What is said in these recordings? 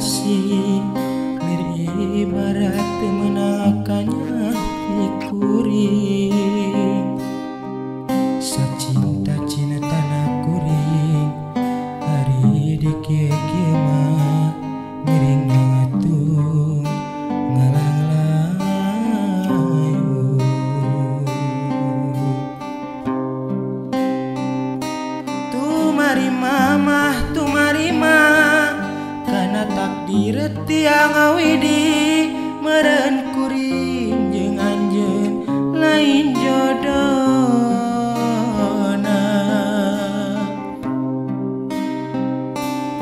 kasih lir ibarat teu meunang kanya kuring sacinta-cintana kuring ari di kieu-kieu mah miring ngatung ngalanglayu tumarima mah tumarima kana takdir tiang awidi meureun kuring jeung anjeun lain jodohna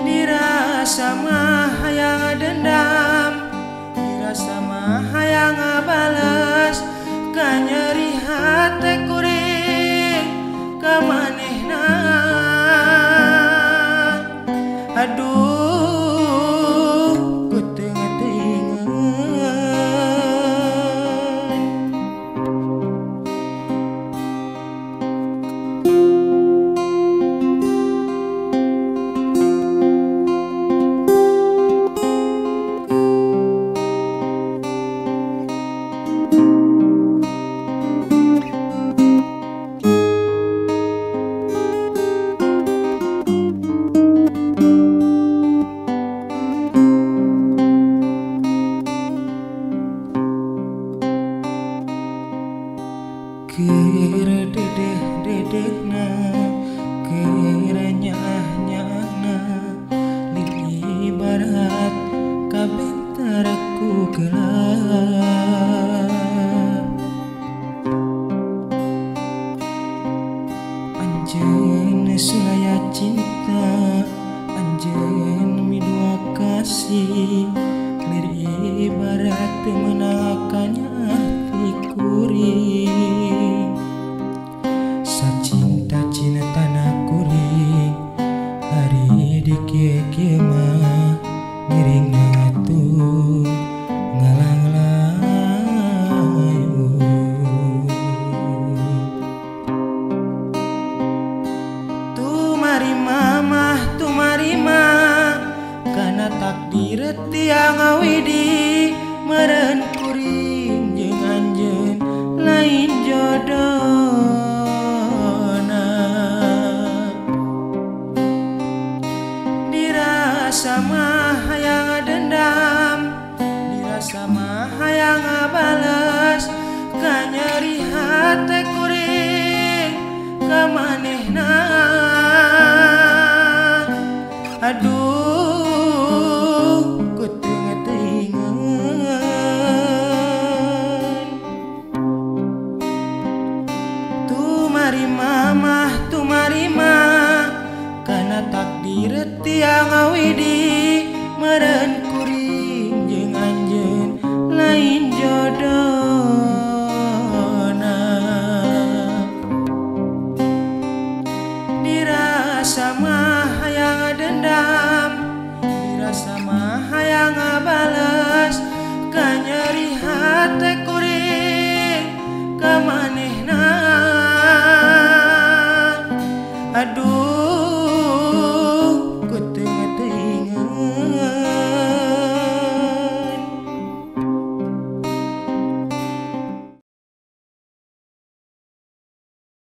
dirasa mah hayang dendam dirasa mah hayang ngabales kanyeri hate kuring ka manehna aduh ku teu ngeteuingeun. Keur dedeh-dedehna keur nyaah-nyaahna lir ibarat kabentar ku gelap anjeun sulaya cinta anjeun midua kasih lir ibarat teu meunang kanya ti kuring sacinta-cintana kuring ari di kieu-kieu mah miring ngatung ngalanglayu tumarima mah tumarima kana takdir tiang awidi meureun kuring jeung anjeun lain jodohna dirasa mah hayang dendam dirasa mah hayang ngabales kanyeri hate kuring ka manehna aduh ku teu ngeteuingeun tumarima mah tumarima kana takdir tiang awidi meureun kuring jeung anjeun lain jodohna dirasa mah hayang dendam dirasa mah hayang ngabales kanyeri